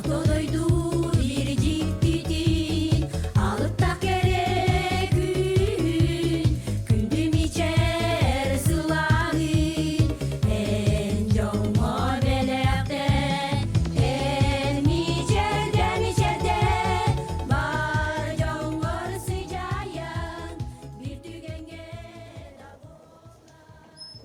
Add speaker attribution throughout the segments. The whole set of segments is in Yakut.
Speaker 1: Орто дойду биир дьиктитин, алыптаах кэрэ күн, күндү мичээр сылааһын, эн дьоҥҥо бэлэхтэн, эн мичээрдэ мичээрдэ, бар дьоҥҥор сыдьаайан, биир түгэҥҥэ да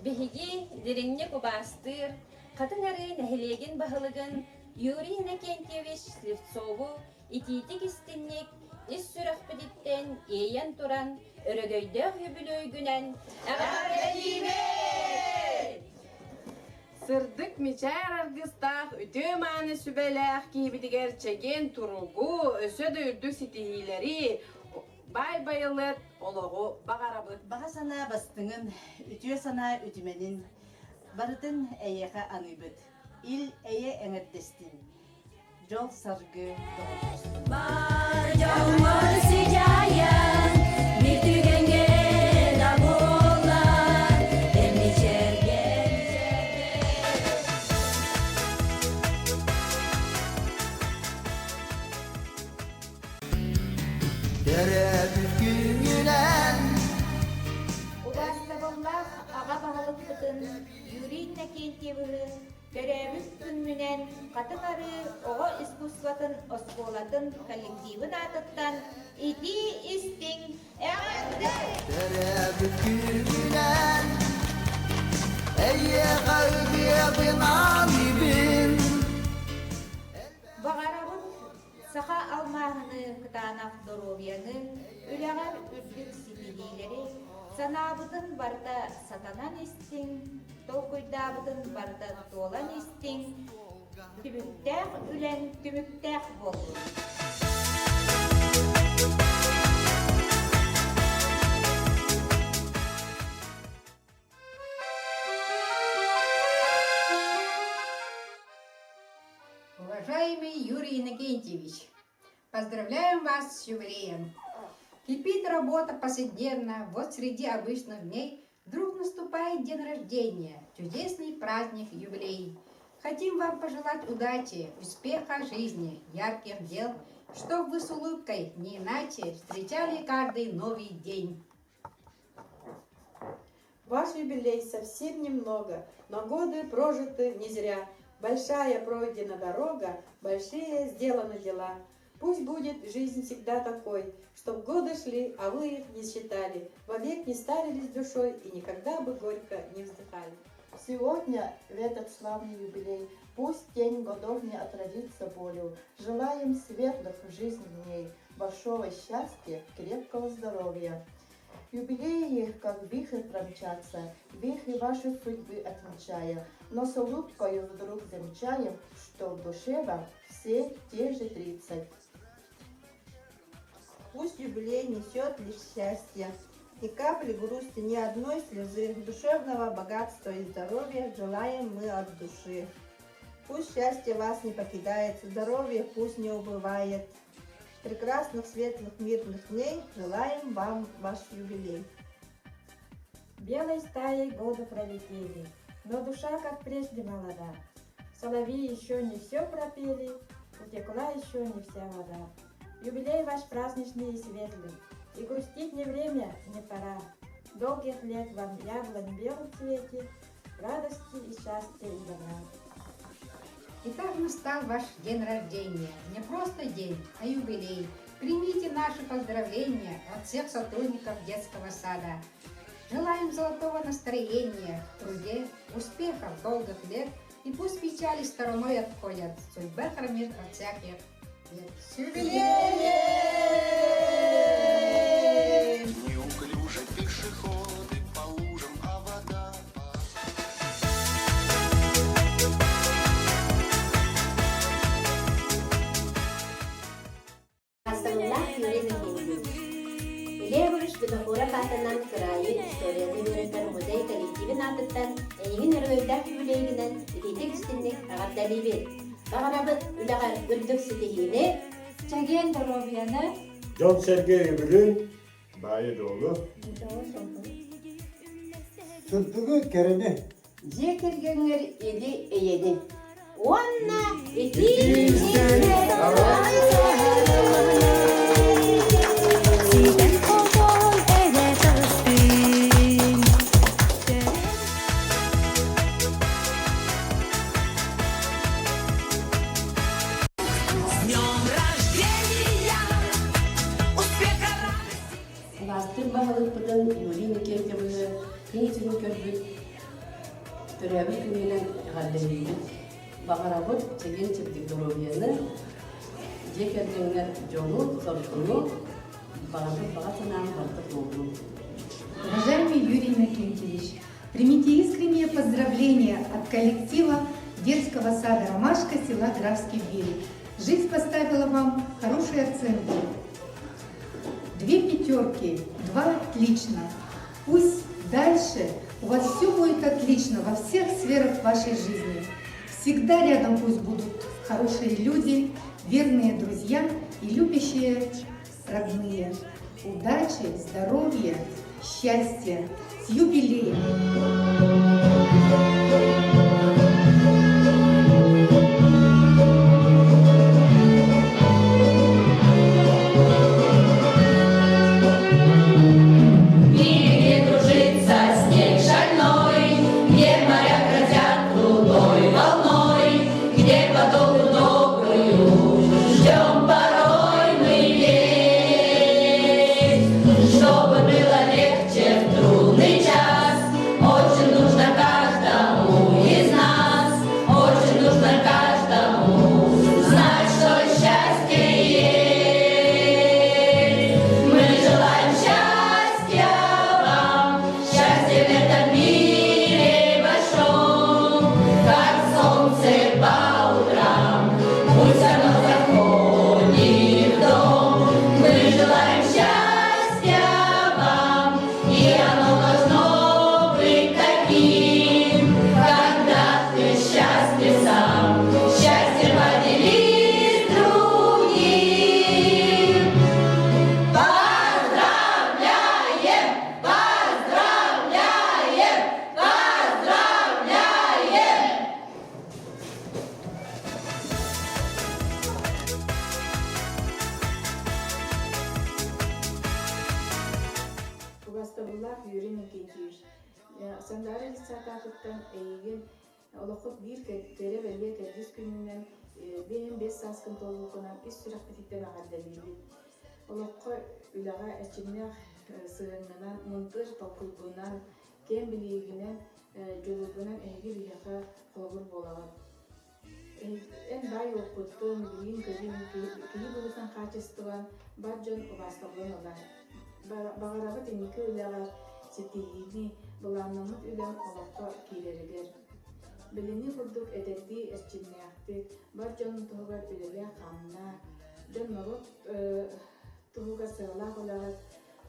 Speaker 2: Биһиги дириҥник убаастыыр Хатыҥ Арыы нэһилиэгин баһылыгын Юрий Иннокентьевич Слепцову итиитик-истинник, ис сүрэхпититтэн иэйэн туран өрөгөйдөөх үбүлүөйгүнэн эҕэрдэлиибит!
Speaker 3: Сырдык мичээр аргыстаах, үтүө-мааны сүбэлээх киһибитигэр чэгиэн туругу, өссө да үрдүк ситиһиилэри, баай байылыат олоҕу баҕарабыт.
Speaker 4: Баҕа санаа бастыҥын, үтүө санаа үтүмэнин барытын эйиэхэ аныыбыт. Ил-эйэ эҥэрдэстин, дьол-саргы доҕордостун.
Speaker 1: Бар дьоҥҥор сыдьаайан, биир түгэҥҥэ да буоллар, эн мичээргэ, мичээргэ.
Speaker 5: Төрөөбүт күнүнэн
Speaker 6: Убаастабыллаах аҕа баһылыкпытын Юрий Иннокентьевиһы төрөөбүт күҥҥүнэн Хатыҥ Арыы оҕо искусствотын оскуолатын коллективын аатыттан итии-истиҥ эҕэрдэ!
Speaker 5: Төрөөбүт күнүнэн эйиэхэ ырыабын аныыбын
Speaker 6: Баҕарабыт саха алмааһыны кытаанах доруобуйаны, үлэҕэр үрдүк ситиһиилэри, санаабытын барыта сатанан истиҥ, толкуйдаабытын барыта туолан истиҥ, түбүктээх үлэҥ түмүктээх буоллун.
Speaker 7: Уважаемый Юрий Иннокентьевич, поздравляем вас с юбилеем! Кипит работа повседневно, вот среди обычных дней вдруг наступает день рождения, чудесный праздник юбилей. Хотим вам пожелать удачи, успеха жизни, ярких дел, чтоб вы с улыбкой, не иначе, встречали каждый новый день.
Speaker 8: Ваш юбилей совсем немного, но годы прожиты не зря. Большая пройдена дорога, большие сделаны дела. Пусть будет жизнь всегда такой, чтоб годы шли, а вы их не считали, вовек не старились душой и никогда бы горько не вздыхали.
Speaker 9: Сегодня, в этот славный юбилей, пусть день годов не отразится болью. Желаем светлых в жизни дней, большого счастья, крепкого здоровья. Юбилеи, как вихрь промчатся, вихри вашей судьбы отмечая, но с улыбкою вдруг замечаем, что в душе вам все те же тридцать.
Speaker 10: Пусть юбилей несет лишь счастье, ни капли грусти, ни одной слезы, душевного богатства и здоровья желаем мы от души. Пусть счастье вас не покидает, здоровье пусть не убывает. Прекрасных, светлых, мирных дней желаем вам ваш юбилей.
Speaker 11: Белой стаей годы пролетели, но душа, как прежде, молода. Соловьи еще не все пропели, утекла еще не вся вода. Юбилей ваш праздничный и светлый, и грустить не время, не пора. Долгих лет вам яблонь в белом цвете, радости и счастья и добра.
Speaker 7: Итак, настал ваш день рождения. Не просто день, а юбилей. Примите наши поздравления от всех сотрудников детского сада. Желаем золотого настроения в труде, успехов, долгих лет, и пусть печали стороной отходят, судьба хранит от всяких бед. С юбилеем!
Speaker 5: Неуклюже пешеходы по лужам, а вода
Speaker 12: Астамылаах Юрий Михайлович Илья Винокуров аатынан кыраайы историяны үөрэтэр музей коллективин аатыттан эйигин өрөгөйдөөх юбилейгинэн итиитик-истинник эҕэрдэлиибит! Баҕарабыт үлэҕэр үрдүк ситиһиини,
Speaker 11: Чэгиэн доруобуйаны,
Speaker 13: Дьон-сэргэ өйөбүлүн, баайы-дуолу,
Speaker 14: Сырдыгы, кэрэни
Speaker 15: Дьиэ кэргэҥҥэр или эйэни.
Speaker 12: Уонна итии
Speaker 1: Ситэн хотон эрэ таҕыстым. С днем рождения! Успеха, радости!
Speaker 14: Убаастыыр баһылыкпытын Юрий Никитевиһы күн сирин көрбүт, төрөөбүт күнүнэн эҕэрдэлиибит. Баҕарабыт чэгиэн-чэбдик доруобуйаны, дьиэ кэргэҥҥэр дьолу, соргуну, баҕарбыт баҕа санааҥ барыта туоллун.
Speaker 7: Уважаемый Юрий Иннокентьевич, примите искренние поздравления от коллектива детского сада «Ромашка» села Графский берег. Жизнь поставила вам хорошие оценки. Две пятерки, два отлично. Пусть дальше у вас все будет отлично во всех сферах вашей жизни. Всегда рядом пусть будут хорошие люди, верные друзья и любящие родные. Удачи, здоровья, счастья! С юбилеем!
Speaker 1: Мире кружится снег шальной, Где моря грозят крутой волной, Где подолгу добрую ждем порой мы весть. Чтобы было легче в трудный час, Очень нужно каждому из нас, Очень нужно каждому знать, что счастье есть. Мы желаем счастья вам, счастья в этом мире большом, как солнце по утрам, пусть оно заходит в дом. Мы желаем счастья вам, и оно должно быть таким, когда ты счастлив сам, счастье поделись с другим. Поздравляем! Поздравляем! Поздравляем!
Speaker 11: Убастабыллаах Юрий Никитич, Сандаара детсаатаатыттан эйигин олоххут биир кэрэ бэлиэ кэрдиис күнүнэн бэйэм бэс сааскын туолбуккунан ис сүрэхпититтэн эҕэрдэлиибит. Олоххо үлэҕэ эрчимнээх сыһыаҥҥынан, мындыр толкуйгунан, киэҥ билиигинэн, дьулуургунан эһиги биһиэхэ холобур буолаҕыт. Эн баай уоппуттун, билииҥ-көрүүҥ, киһи быһыытынан хаачыстыбаҥ бар дьон убаастабылын ылар. Баҕарабыт инники үлэҕэр ситиһиини, былааннаммыт үлэҥ олоххо киирэригэр. Билиҥҥи курдук эдэрдии эрчимнээхтик, бар дьон туһугар үлэлээ-хамнаа, дьон-норуот туһугар сыалаах үлэҕэр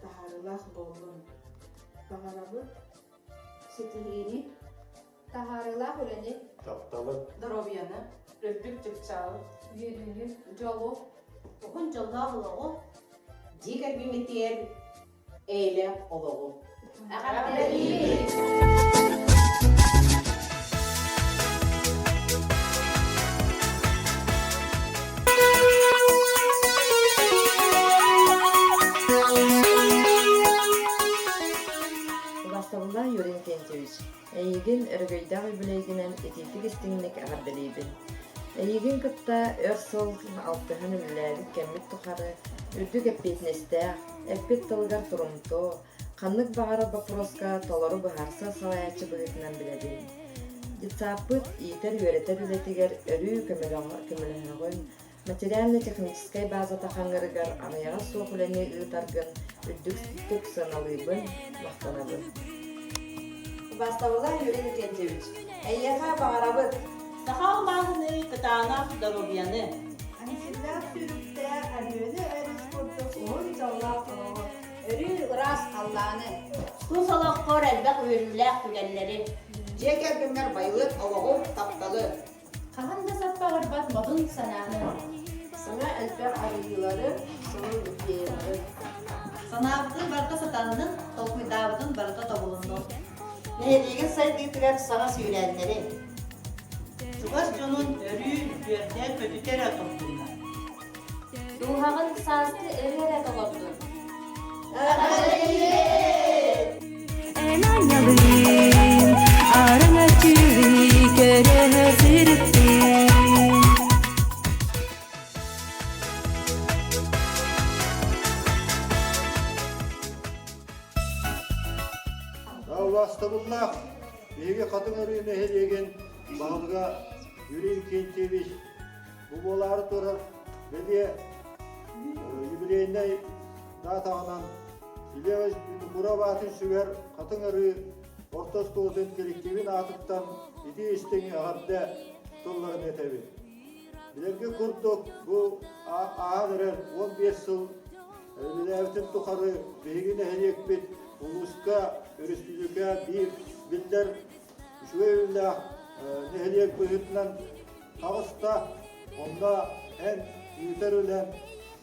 Speaker 11: таһаарыылаах буоллун. Баҕарабыт
Speaker 6: ситиһиини, таһаарыылаах үлэни,
Speaker 13: тапталы,
Speaker 3: доруобуйаны, үрдүк чыпчаалы,
Speaker 6: үөрүүнү, дьолу,
Speaker 12: уһун дьоллоох олоҕу,
Speaker 15: дьиэ кэргэммитигэр эйэлээх олоҕу.
Speaker 6: Эҕэрдэлиибит!
Speaker 16: Убастабыллаах Юрий Иннокентьевич, Эйигин өрөгөйдөөх үбүлүөйгүнэн итиитик-истиҥник эҕэрдэлиибин. Эйигин кытта өр сыл алтыһан үлэлээбит кэммит тухары үрдүк эппиэтинэстээх, эппит тылыгар турумтуо, ханнык баҕарар боппуруоска толору быһаарсар салайааччы быһыытынан билэбин. Детсааппыт иитэр-үөрэтэр үлэтигэр өрүү көмөлөһөҕүн, материально-техническэй базата хаҥыырыгар аҕыйаҕа суох үлэни ыытаргын үрдүктүк сыаналыыбын, махтанабын.
Speaker 4: Убаастабыллаах Юрий Викентьевич, эйиэхэ баҕарабыт
Speaker 17: Саха алмааһыныы кытаанах доруобуйаны!
Speaker 10: Анисимнаах сүүрүктээх Алүөнэ өрүс курдук уһун дьоллоох олоҕу,
Speaker 6: өрүү ыраас халлааны,
Speaker 12: Тус олоххор элбэх үөрүүлээх түгэннэри,
Speaker 15: Дьиэ кэргэҥҥэр байылыат олоҕу, тапталы!
Speaker 2: Хаһан да саппаҕырбат модун санааны.
Speaker 14: Саҥа элбэх арыйыылары, сонун идеялары.
Speaker 17: Санаабытын барыта сатаннын, толкуйдаабытын барыта тобулуннун.
Speaker 15: Нэһилиэгин сайдыытыгар саҥа сүүрээннэри.
Speaker 17: Чугас дьонун өрүү үөрдэ-көтүтэ эрэ турдуннар.
Speaker 2: Дууһаҕын сааскы ырыа эрэ толордун.
Speaker 1: Эн анньалыын араҥаччыы көрө сырыттын.
Speaker 13: Убаастабыллаах биһиги Хатыҥ Арыы нэһилиэгин баһылыга Юрий Викентьевич бу буолаары турар бэлиэ юбилейнай даатаҕынан Илья Винокуров аатын сүгэр Хатыҥ Арыы орто оскуолатын коллективин аатыттан итии истиҥ эҕэрдэ тылларын этэбин. Билэргэ курдук бу ааһан эрэр 15 сыл үлэлээбитин тухары биһиги нэһилиэкпит улууска, өрөспүүбүлүкэ биир биллэр үчүгэй үлэлээх нэһилиэк быһыытынан таҕыста. Онно эн ыытар үлэҥ,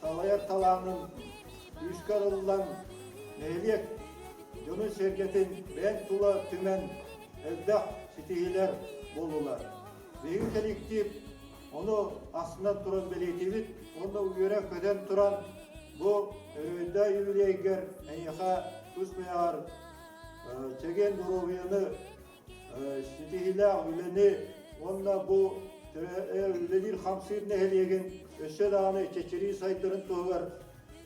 Speaker 13: салайар талаанын күүскэ арыллан, нэһилиэк дьонун-сэргэтин бэйэҥ тула түмэн элбэх ситиһиилэр буоллулар. Биһиги коллектив ону астынан туран бэлиэтиибит уонна үөрэн-көтөн туран бу өрөгөйдөөх юбилейгэр эйиэхэ тус бэйэҕэр чэгиэн доруобуйаны, ситиһиилээх үлэни уонна бу үлэлиир-хамсыыр нэһилиэгин өссө даҕаны чэчирии сайдарын туһугар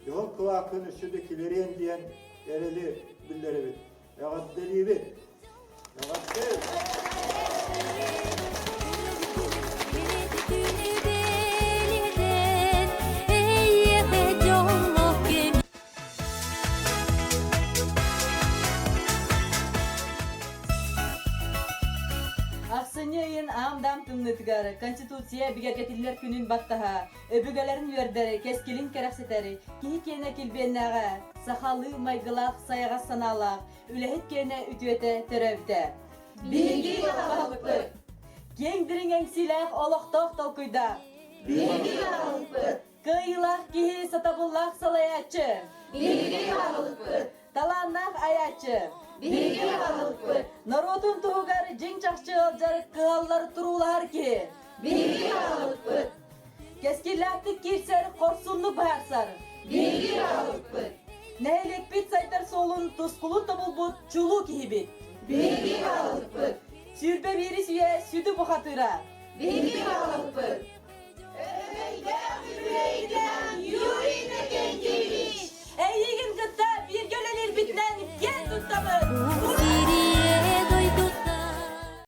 Speaker 13: дьоһун кылааккын өссө да киллэриэн диэн эрэли биллэрэбит. Эҕэрдэлиибит! Эҕэрдэ!
Speaker 18: Ахсынньы ыйын аам-даам тымныытыгар Конституция бигэргэтиллэр күнүн баттаһа, өбүгэлэрин үөрдэр, кэскилин кэрэхсэтэр, киһи киэнэ килбиэннээҕэ, сахалыы майгылаах, сайаҕас санаалаах, үлэһит киэнэ үтүөтэ төрөөбүтэ.
Speaker 1: Биһиги баһылыкпыт!
Speaker 18: Киэҥ дириҥ эҥсиилээх олохтоох толкуйдаах.
Speaker 1: Биһиги баһылыкпыт!
Speaker 18: Кыайыылаах киһи сатабыллаах салайааччы.
Speaker 1: Биһиги баһылыкпыт!
Speaker 18: Талааннаах айааччы.
Speaker 1: Биһиги баһылыкпыт!
Speaker 18: Норуотун туһугар дьиҥ-чахчы ыалдьар, кыһаллар, туруулаһар киһи.
Speaker 1: Биһиги баһылыкпыт!
Speaker 18: Кэскиллээхтик киирсэр, хорсуннук быһаарсар.
Speaker 1: Биһиги баһылыкпыт!
Speaker 18: Нэһилиэкпит сайдар суолун тускулун тобулбут чулуу киһибит.
Speaker 1: Биһиги баһылыкпыт!
Speaker 18: 21 үйэ сүдү бухатыыра.
Speaker 1: Биһиги баһылыкпыт!